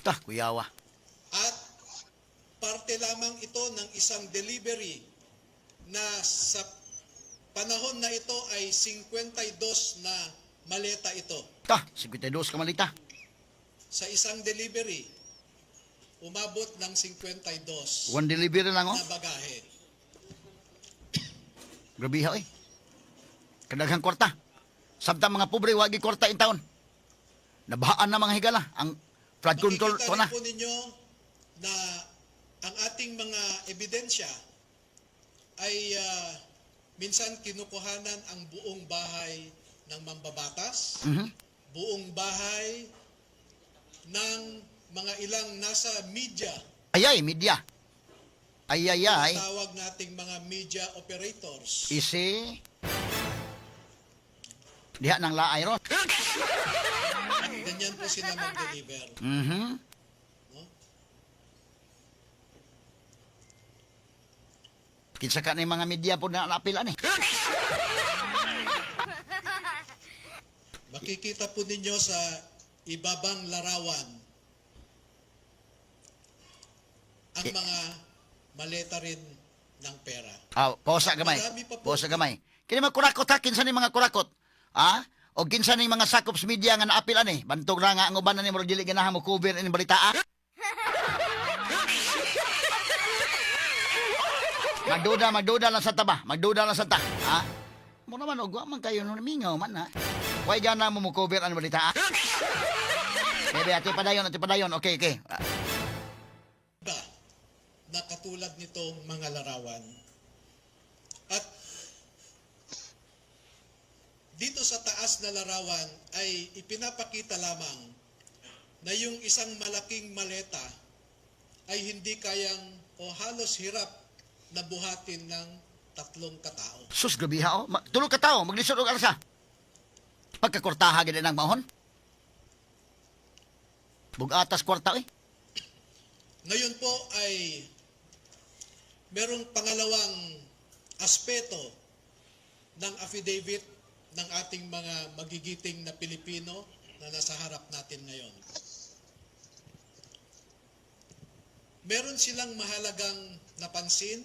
Ta, kuyawa. At parte lamang ito ng isang delivery na sa panahon na ito ay 52 na maleta ito. Ta, 52 ka malita. Sa isang delivery, umabot ng 52 One delivery lang, oh. na bagahe. Grabe ha, eh. Kadaghang kwarta. Samtang mga pobre, wagi kwarta in taon. Nabahaan na mga higala. Ang flood control, Makikita to na. rin po ninyo na ang ating mga ebidensya ay minsan kinukuhanan ang buong bahay ng mambabatas, buong bahay ng mga ilang nasa media, Ayay, media. Ay, ay, ay. tawag nating mga media operators. Isi. Diha ng laay ron. Ganyan po sila mag-deliver. No? Kinsa ka na yung mga media po na napilan eh. Makikita po ninyo sa ibabang larawan ang mga maleta rin ng pera. Ah, pausa gamay. Marami pa po. Pausa gamay. Kini mga kurakot ha, kinsa ni mga kurakot? Ah? O kinsa ni mga sakop sa media nga naapilan eh. Bantog ra nga ang uban na ni murag dili ganahan mo cover ini balita ah. Magduda, magduda lang sa taba. Magduda lang sa ta. Ha? Mo naman og wa man kayo no mingaw man ha. Way gana mo mo cover ang balita ah. Bebe, ate padayon, ate padayon. Okay, okay. Ah, Iba na katulad nitong mga larawan. At dito sa taas na larawan ay ipinapakita lamang na yung isang malaking maleta ay hindi kayang o halos hirap na buhatin ng tatlong katao. Sus, grabe ha, oh. Tulo ka tao, maglisod og alsa. Pagkakortaha gid nang maon. Bugatas kwarta eh. Ngayon po ay merong pangalawang aspeto ng affidavit ng ating mga magigiting na Pilipino na nasa harap natin ngayon. Meron silang mahalagang napansin,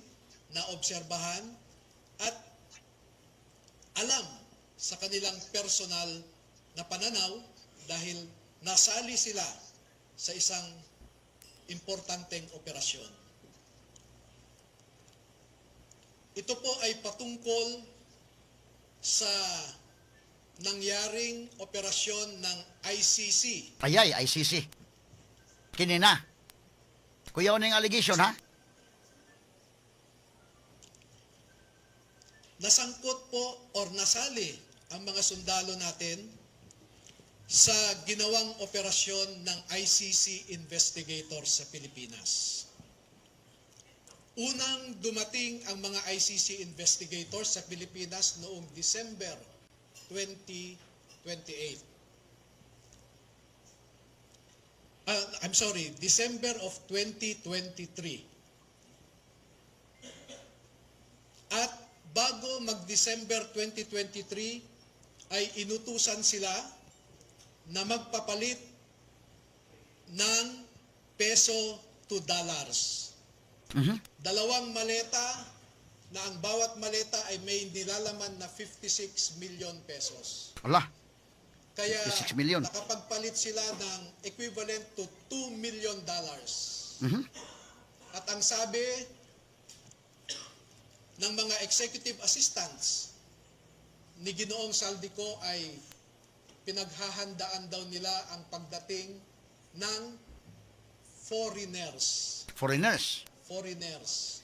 naobserbahan, at alam sa kanilang personal na pananaw dahil nasali sila sa isang importanteng operasyon. Ito po ay patungkol sa nangyaring operasyon ng ICC. Ayay, ICC. Kini na. Kuyaw na yung allegation, ha? Nasangkot po or nasali ang mga sundalo natin sa ginawang operasyon ng ICC investigators sa Pilipinas. Unang dumating ang mga ICC investigators sa Pilipinas noong December 2028. I'm sorry, December of 2023. At bago mag-December 2023 ay inutusan sila na magpapalit ng peso to dollars. Dalawang maleta na ang bawat maleta ay may nilalaman na 56 million pesos. Ala, Kaya 56 million. nakapagpalit sila ng equivalent to $2 million. At ang sabi ng mga executive assistants ni Ginoong Saldico ay pinaghahandaan daw nila ang pagdating ng foreigners. Foreigners. Foreigners.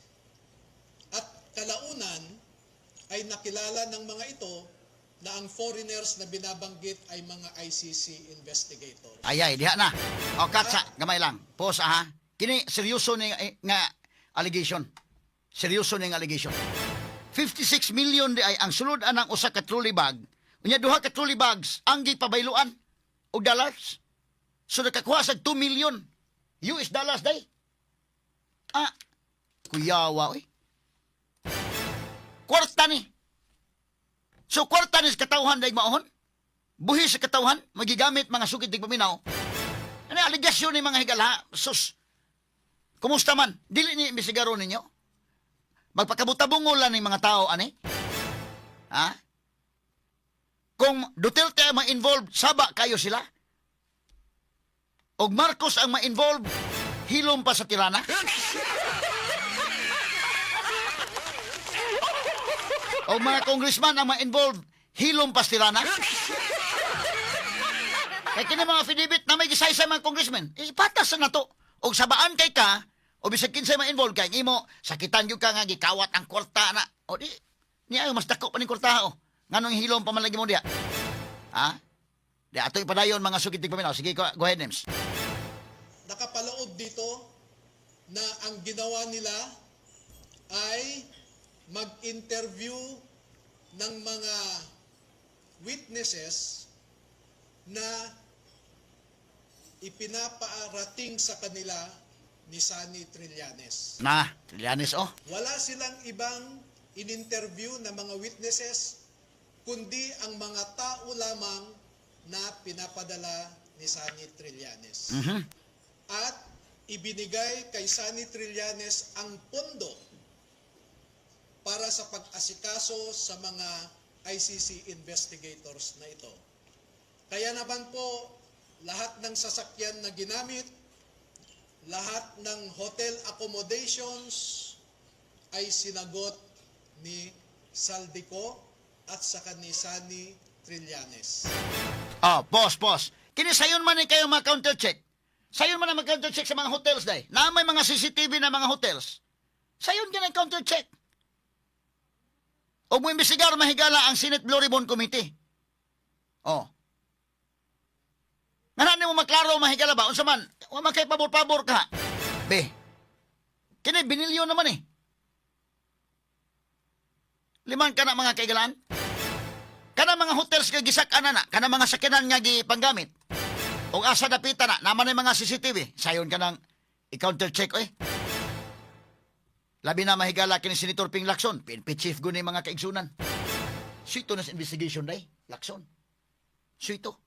At kalaunan ay nakilala ng mga ito na ang foreigners na binabanggit ay mga ICC investigators. Ayay, diha na. O, katsa, gamay lang. Pause, ha? Kini, seryoso ni eh, nga allegation. Seryoso ni nga allegation. 56 million di ay ang sulod anang usa ka trolley bag. Unya duha ka trolley bags ang gipabayluan og dollars. So nakakuha sa 2 million US dollars day. Ah, kuyawa oy. Kwarta ni. So kwarta ni sa katawhan day maohon. Buhi sa katawhan, magigamit mga sukid dig paminaw. Ano alegasyon ni mga higala? Sus. Kumusta man? Dili ni imbestigaro ninyo? Magpakabutabungol lang ni mga tao ani? Ha? Kung Duterte ang ma-involved, saba kayo sila? Og Marcos ang ma-involved, hilom pa sa tirana? O mga congressman ang ma-involved, hilom pa sa tirana? Kaya kini mga affidavit na may gisaysay mga congressman, ipatas na to. Og sabaan kay ka, o bisag kinsay ma-involved kay imo, sakitan gyud ka nga gikawat ang kwarta na. O di, niya mas dako pa ning kwarta o. Nganong hilom pa man lagi mo diha? Ha? Di ato ipadayon, mga sukit paminaw. Sige, go ahead, Nems. Nakapaloob dito na ang ginawa nila ay mag-interview ng mga witnesses na ipinapaarating sa kanila ni Sonny Trillanes. Na, Trillanes oh. Wala silang ibang in-interview na mga witnesses kundi ang mga tao lamang na pinapadala ni Sonny Trillanes. At ibinigay kay Sonny Trillanes ang pondo para sa pag-asikaso sa mga ICC investigators na ito. Kaya naman po, lahat ng sasakyan na ginamit, lahat ng hotel accommodations ay sinagot ni Zaldy Co at saka ni Sonny Trillanes. Oh, pause, pause. Kini sayon man ni kayo mga counter check. Sayon man ang mag-counter check sa mga hotels day. Na may mga CCTV na mga hotels. Sayon ka counter check. O mo imbestigar, mahigala, ang Senate Blue Ribbon Committee. Oh. Nga mo maklaro, mahigala ba? Unsa man, wa man kay pabor-pabor ka. Be. Kini binilyon naman eh. Liman ka na mga kaigalaan. Kana mga hotels nga gisak-an na, kana mga sakyanan nga gipanggamit. Og asa dapita na, naman ay mga CCTV. Sayon ka nang i-counter check oy. Labi na, mahigala, kini Senator Ping Lacson, PNP chief guni, mga kaigsunan. Suito na sa investigation day, Lacson. Suito.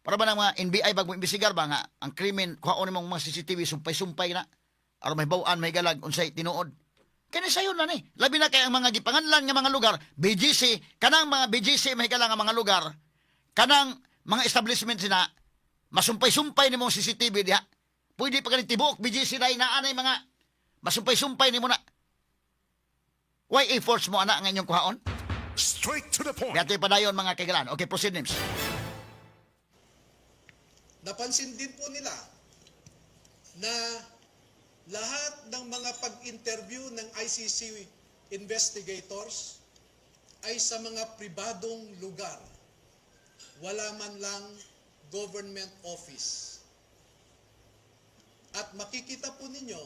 Para ba ng mga NBI bag mo imbestigar ba nga ang krimen kuhaon nimong mga CCTV, sumpay-sumpay na aron may bawaan, may galag unsay tinuod. Kini sayon na ni. Labi na kay ang mga gipanganlan nga mga lugar, BGC, kanang mga BGC, mahigala, nga mga lugar, kanang mga establishment sina, masumpay-sumpay nimo CCTV diha. Pwede pa kani tibuok BGC dai naa nay mga masumpay-sumpay nimo na. Why efforts mo ana nga inyong kuhaon? Straight to the point. Di padayon, mga kaigalaan. Okay, proceed, Nims. Napansin din po nila na lahat ng mga pag-interview ng ICC investigators ay sa mga pribadong lugar. Wala man lang government office. At makikita po ninyo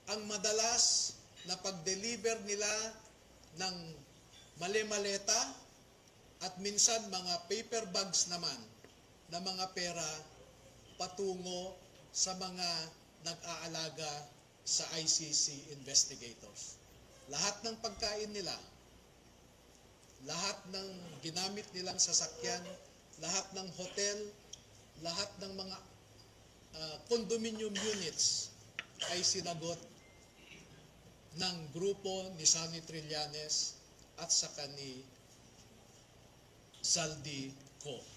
ang madalas na pag-deliver nila ng male-maleta at minsan mga paper bags naman na mga pera patungo sa mga nag-aalaga sa ICC investigators. Lahat ng pagkain nila, lahat ng ginamit nilang sasakyan, lahat ng hotel, lahat ng mga condominium units ay sinagot ng grupo ni Sonny Trillanes at saka ni Zaldy Co.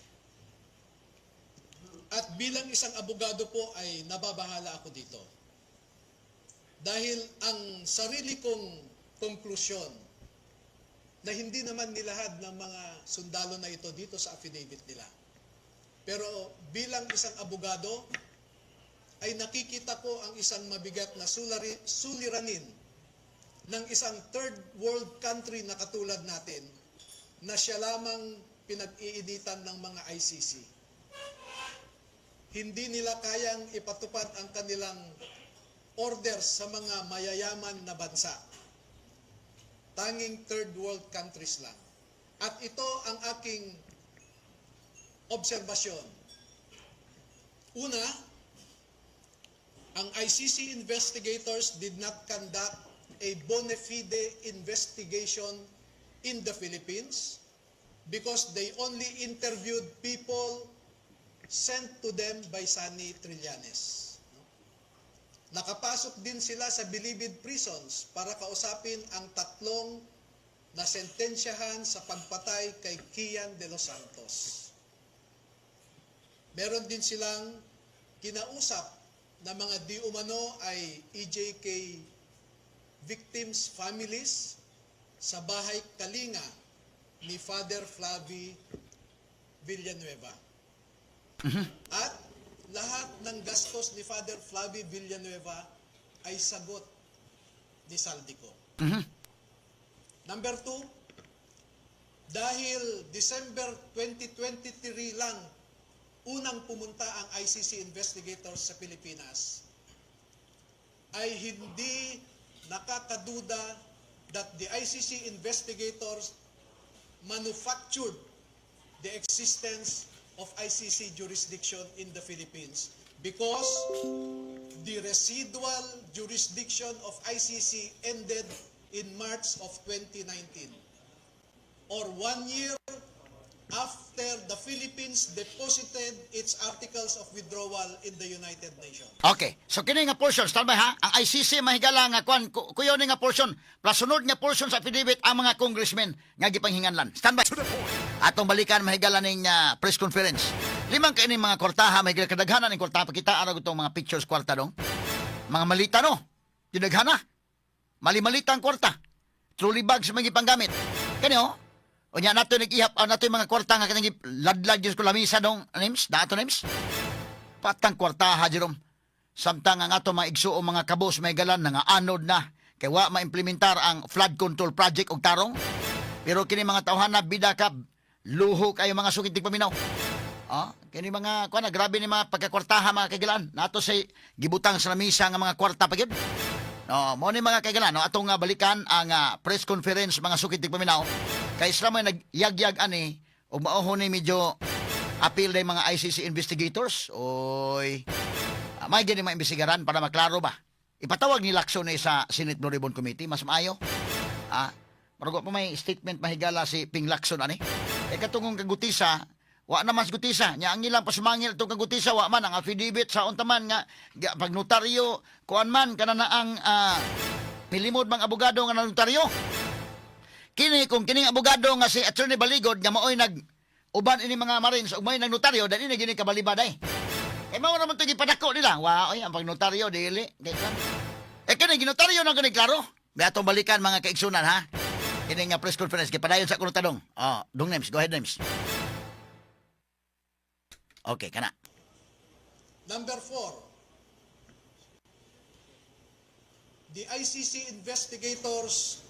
At bilang isang abogado po ay nababahala ako dito. Dahil ang sarili kong konklusyon na hindi naman nilahad ng mga sundalo na ito dito sa affidavit nila. Pero bilang isang abogado, ay nakikita ko ang isang mabigat na suliranin ng isang third world country na katulad natin na siya lamang pinag-iinitan ng mga ICC. Hindi nila kayang ipatupad ang kanilang orders sa mga mayayaman na bansa. Tanging third world countries lang. At ito ang aking obserbasyon. Una, ang ICC investigators did not conduct a bona fide investigation in the Philippines because they only interviewed people sent to them by Sonny Trillanes. No? Nakapasok din sila sa Bilibid Prisons para kausapin ang tatlong nasentensyahan sa pagpatay kay Kian de los Santos. Meron din silang kinausap na mga di umano ay EJK victims' families sa bahay Kalinga ni Father Flavie Villanueva. At lahat ng gastos ni Father Flavie Villanueva ay sagot ni Zaldy Co. Number 2, dahil December 2023 lang unang pumunta ang ICC investigators sa Pilipinas, ay hindi nakakaduda that the ICC investigators manufactured the existence of ICC jurisdiction in the Philippines because the residual jurisdiction of ICC ended in March of 2019 or one year after the Philippines deposited its articles of withdrawal in the United Nations. Okay. So kini nga portion, standby ha. Ang ICC mahigala nga kwan kuyaw ni nga portion plus sunod nga portion sa affidavit ang mga congressmen nga gipanghinganlan. Standby. To the point. Atong balikan, mahigala ning press conference. Limang kay ning mga kwartaha, mahigala kadaghanan ning kwartaha. Pakita ara itong mga pictures kwarta dong. Mga malita no. Dinaghana. Mali-malita ang kwarta. Trolley bags mga gipanggamit. Kani oh. Unya nato nag-ihap nato yung mga kwarta nga kanang ladlad gyud ko lamisa dong names, dato names. Patang kwartaha, Jerome. Samtang ang ato mga igsuo mga kabos may galan nga anod na kay wa maimplementar ang flood control project og tarong. Pero kini mga tawhana bida ka luho kayo, mga sukit paminaw. Ah, kini mga kuan na grabe ni mga pagkakwartaha, mga kaigalan. Nato say gibutang sa lamisa nga mga kwarta pa gyud. No, mo ni mga kaigalan, no, atong balikan ang press conference, mga sukit paminaw. Kay sila may nagyagyag ani ug mao ni medyo appeal day mga ICC investigators. Oy. May gani maimbestigaran para maklaro ba. Ipatawag ni Lacson ni sa Senate Blue Ribbon Committee, mas maayo. Ah, Marugo pa may statement mahigala si Ping Lacson ani. E katungong kagutisa, wa na mas gutisa. Nya ang ilang pasumangil itong kagutisa, wa man ang affidavit sa unta man nga pag notaryo, kuan man kana na ang milimod mang abogado nga notaryo. Kini kung kining abogado nga si Attorney Baligod nga maoy nag uban ini mga marines ug maoy nagnotaryo dali na gini kabalibaday. Eh mao naman to gipadako nila. Wa oy ang pagnotaryo dili. Kay kan. Eh kini ginotaryo na gani klaro. May atong balikan, mga kaigsunan, ha. Kini nga press conference kay padayon sa kuno tanong. Oh, dong names, go ahead, names. Okay, kana. Number 4, the ICC investigators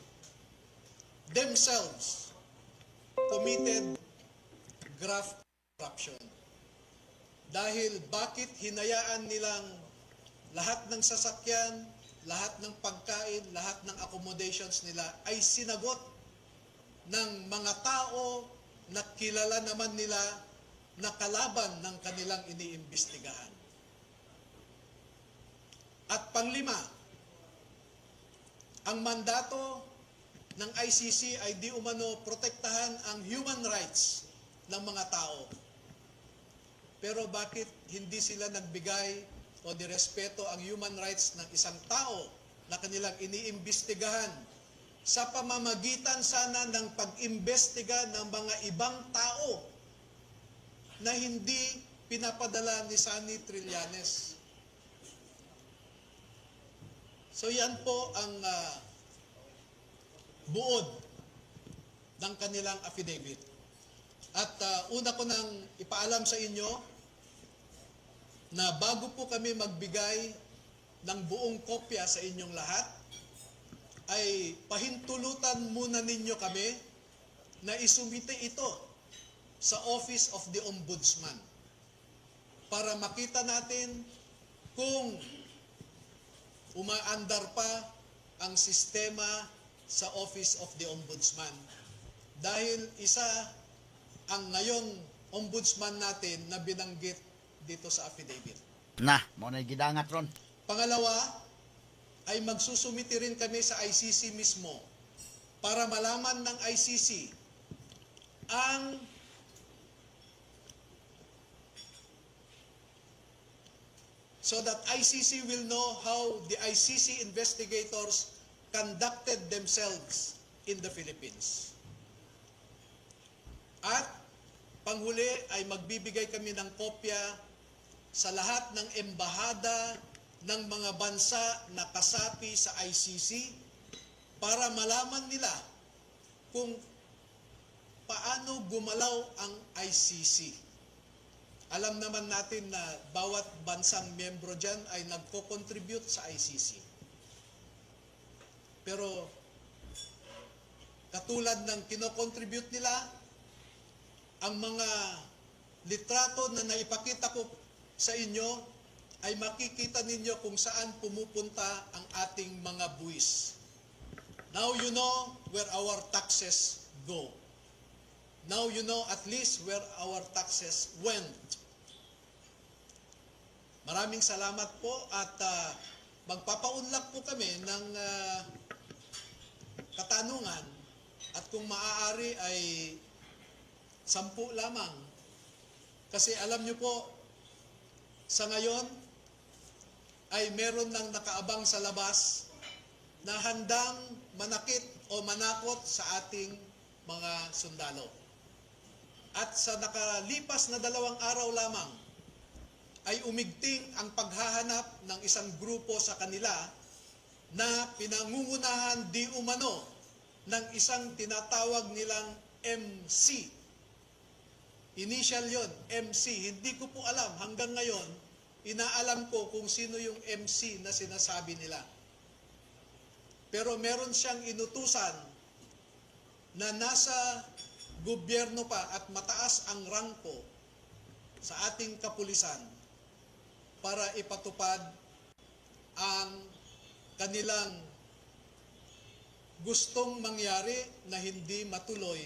themselves committed graft corruption. Dahil bakit hinayaan nilang lahat ng sasakyan, lahat ng pagkain, lahat ng accommodations nila ay sinagot ng mga tao na kilala naman nila na kalaban ng kanilang iniimbestigahan? At panglima, ang mandato ng ICC ay di umano protektahan ang human rights ng mga tao. Pero bakit hindi sila nagbigay o nirespeto ang human rights ng isang tao na kanilang iniimbestigahan sa pamamagitan sana ng pag-imbestiga ng mga ibang tao na hindi pinapadala ni Sonny Trillanes? So yan po ang buod ng kanilang affidavit. At una ko nang ipaalam sa inyo na bago po kami magbigay ng buong kopya sa inyong lahat, ay pahintulutan muna ninyo kami na isumite ito sa Office of the Ombudsman para makita natin kung umaandar pa ang sistema sa Office of the Ombudsman. Dahil isa ang ngayon ombudsman natin na binanggit dito sa affidavit. Na, mo na gidangat ron. Pangalawa, ay magsusumite rin kami sa ICC mismo para malaman ng ICC ang So that ICC will know how the ICC investigators conducted themselves in the Philippines. At panghuli ay magbibigay kami ng kopya sa lahat ng embahada ng mga bansa na kasapi sa ICC para malaman nila kung paano gumalaw ang ICC. Alam naman natin na bawat bansang miyembro dyan ay nagko-contribute sa ICC. Pero katulad ng kino-contribute nila, ang mga litrato na naipakita ko sa inyo ay makikita ninyo kung saan pumupunta ang ating mga buwis. Now you know where our taxes go. Now you know at least where our taxes went. Maraming salamat po at magpapaunlak po kami ng katanungan at kung maaari ay 10 lamang. Kasi alam niyo po, sa ngayon ay meron nang nakaabang sa labas na handang manakit o manakot sa ating mga sundalo. At sa nakalipas na 2 araw lamang, ay umigting ang paghahanap ng isang grupo sa kanila na pinangungunahan di umano ng isang tinatawag nilang MC. Initial yon, MC. Hindi ko po alam hanggang ngayon, inaalam ko kung sino yung MC na sinasabi nila. Pero meron siyang inutusan na nasa gobyerno pa at mataas ang rangko sa ating kapulisan para ipatupad ang kanilang gustong mangyari na hindi matuloy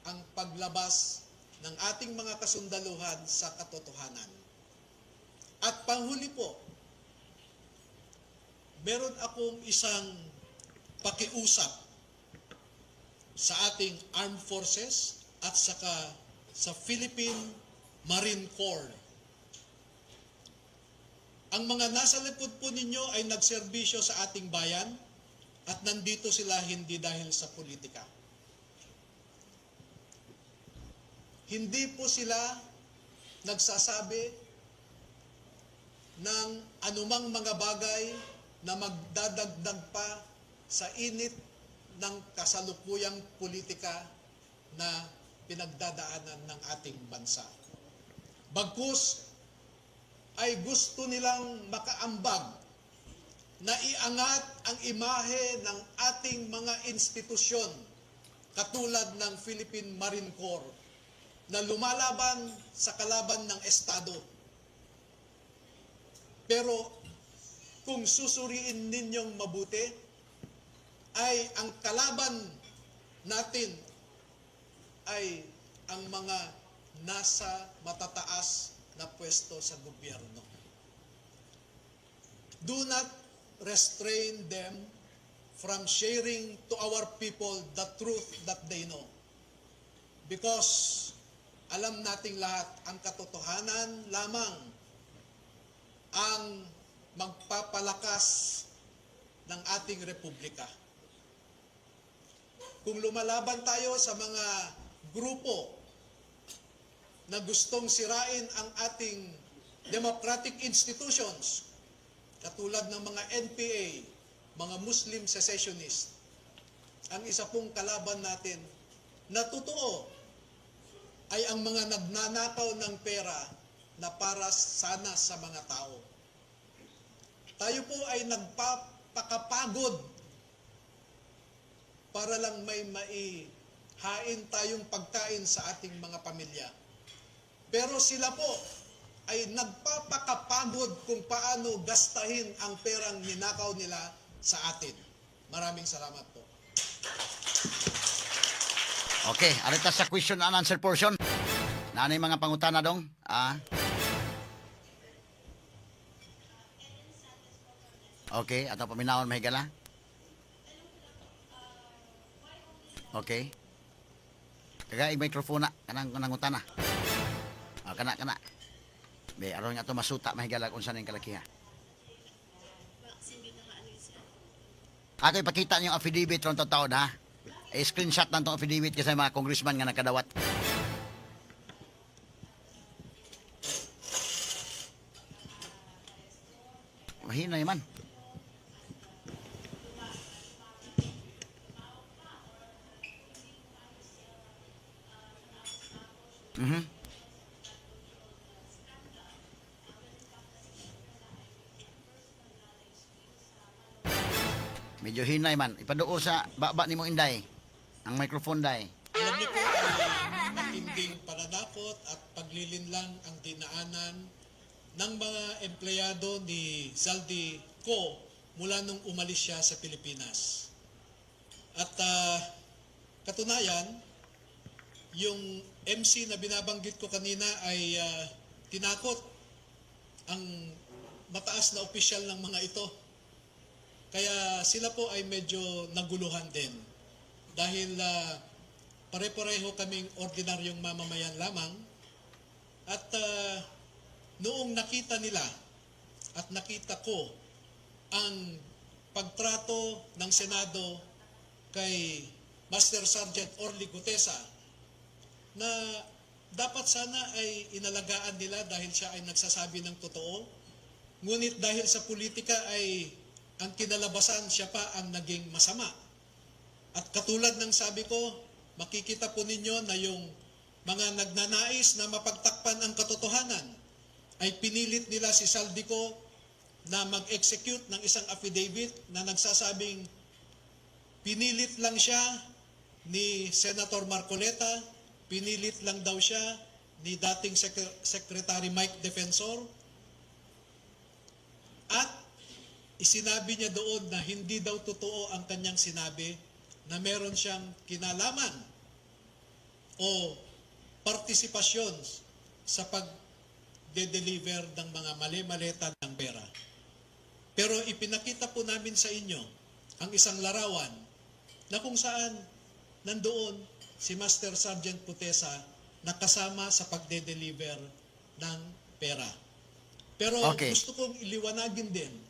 ang paglabas ng ating mga kasundaluhan sa katotohanan. At panghuli po, meron akong isang pakiusap sa ating armed forces at saka sa Philippine Marine Corps. Ang mga nasa likod po ninyo ay nagserbisyo sa ating bayan at nandito sila hindi dahil sa politika. Hindi po sila nagsasabi ng anumang mga bagay na magdadagdag pa sa init ng kasalukuyang politika na pinagdadaanan ng ating bansa. Bagkus ay gusto nilang makaambag na iangat ang imahe ng ating mga institusyon katulad ng Philippine Marine Corps na lumalaban sa kalaban ng Estado. Pero kung susuriin ninyong mabuti, ay ang kalaban natin ay ang mga nasa matataas na pwesto sa gobyerno. Do not restrain them from sharing to our people the truth that they know. Because alam nating lahat, ang katotohanan lamang ang magpapalakas ng ating republika. Kung lumalaban tayo sa mga grupo na gustong sirain ang ating democratic institutions, katulad ng mga NPA, mga Muslim secessionist, ang isa pong kalaban natin na totoo ay ang mga nagnanakaw ng pera na para sana sa mga tao. Tayo po ay nagpapakapagod para lang may maihain tayong pagkain sa ating mga pamilya. Pero sila po ay nagpapakapagod kung paano gastahin ang perang ninakaw nila sa atin. Maraming salamat po. Okay, arita sa question and answer portion. Naa nay mga pangutana dong? Ah. Okay, ato paminawon, mahigala. Okay. Kaya i-microphone na kanang nangutana. Ah, kana kana. Be, aron nga to masuta, mahigala, kung saan yung kalakiha. Ako ipakita niyo ang affidavit ron taon ha. I-screenshot lang tong affidavit kasi mga congressman nga nakadawat. Mahinay man. Medyo hinay man. Ipaduo sa baba ni mo, Inday. Ang microphone, day. Alam niyo po ay matinding pananakot at paglilinlang ang dinaanan ng mga empleyado ni Zaldy Co mula nung umalis siya sa Pilipinas. At katunayan, yung MC na binabanggit ko kanina ay tinakot ang mataas na opisyal ng mga ito. Kaya sila po ay medyo naguluhan din. Dahil pare-pareho kaming ordinaryong mamamayan lamang. At noong nakita nila at nakita ko ang pagtrato ng Senado kay Master Sergeant Orly Guteza na dapat sana ay inalagaan nila dahil siya ay nagsasabi ng totoo. Ngunit dahil sa politika ay ang kinalabasan, siya pa ang naging masama. At katulad ng sabi ko, makikita po ninyo na yung mga nagnanais na mapagtakpan ang katotohanan ay pinilit nila si Zaldy Co na mag-execute ng isang affidavit na nagsasabing pinilit lang siya ni Senator Marcoleta, pinilit lang daw siya ni dating Secretary Mike Defensor, at isinabi niya doon na hindi daw totoo ang kanyang sinabi na meron siyang kinalaman o partisipasyon sa pag-deliver ng mga mali-maleta ng pera. Pero ipinakita po namin sa inyo ang isang larawan na kung saan nandoon si Master Sergeant Guteza nakasama sa pagde-deliver ng pera. Pero gusto kong iliwanagin din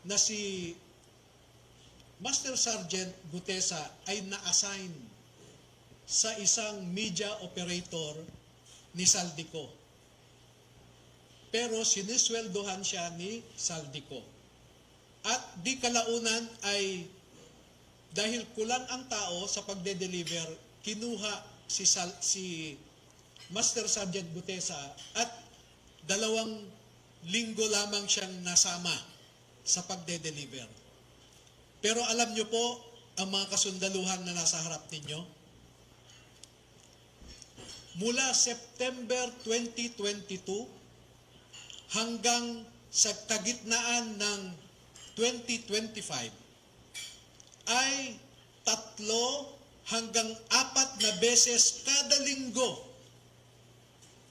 na si Master Sergeant Guteza ay na-assign sa isang media operator ni Zaldy Co. Pero sinisweldohan siya ni Zaldy Co. At di kalaunan ay dahil kulang ang tao sa pagde-deliver, kinuha si Master Sergeant Guteza at 2 linggo lamang siyang nasama sa pagde-deliver. Pero alam niyo po, ang mga kasundaluhan na nasa harap ninyo, mula September 2022 hanggang sa kagitnaan ng 2025 ay tatlo hanggang apat na beses kada linggo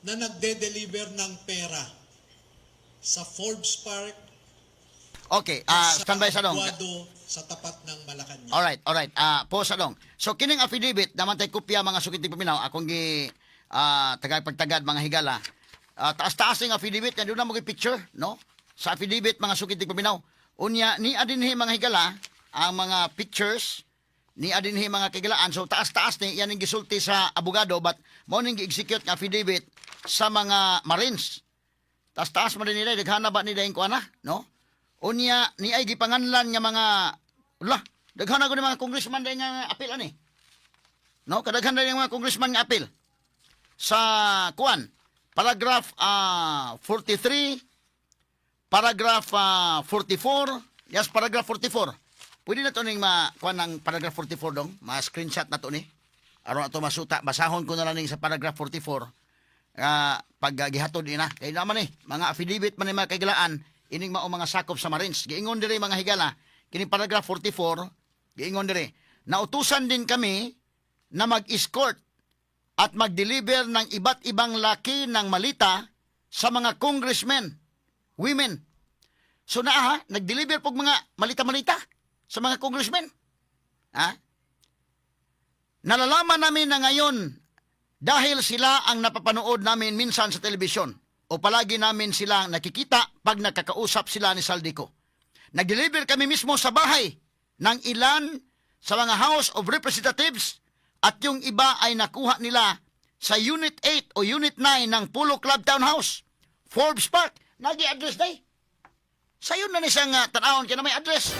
na nagde-deliver ng pera sa Forbes Park Okay, at sa standby sa dong. Aguado sa tapat ng Malacanang. Alright. Po sa dong. So kining affidavit naman tay kopya, mga sukiting paminaw, akong gi tagay pagtagad, mga higala. Taas-taas ning affidavit nga doon na mo picture, no? Sa affidavit, mga sukiting paminaw. Unya ni adinhi, mga higala, ang mga pictures ni adinhi, mga kagilaan. So taas-taas ni yan ang gisulti sa abogado, but mao ning gi-execute nga affidavit sa mga Marines. Taas-taas man din nila, daghana ba nila yung kuana, no? Unya, ni ay gipanganlan nga mga, ula, daghana ko ni mga congressman dahil nga apil ani. No, kadaghan dahil mga congressman nga apil. Sa kuan, paragraph 43, paragraph 44, yes, paragraph 44. Pwede na to ning ma kuan ng paragraph 44 dong, ma-screenshot na to ni. Aron ato masuta, basahon ko na lang ning sa paragraph 44 pag gihatod ina kay naman eh mga affidavit man ni mga kaigalaan ining mao mga sakop sa Marines. Giingon diri, mga higala, kini paragraph 44, giingon diri, nautusan din kami na mag-escort at mag-deliver ng iba't ibang laki ng malita sa mga congressmen, women. So naa ha, nag-deliver pog mga malita-malita sa mga congressmen, ha. Nalalaman namin na ngayon dahil sila ang napapanood namin minsan sa telebisyon o palagi namin silang nakikita pag nakakausap sila ni Zaldy Co. Nag-deliver kami mismo sa bahay ng ilan sa mga House of Representatives at yung iba ay nakuha nila sa Unit 8 o Unit 9 ng Polo Club Townhouse, Forbes Park. Nagi-address day. Sayon na ni siyang tanawon kaya na may address.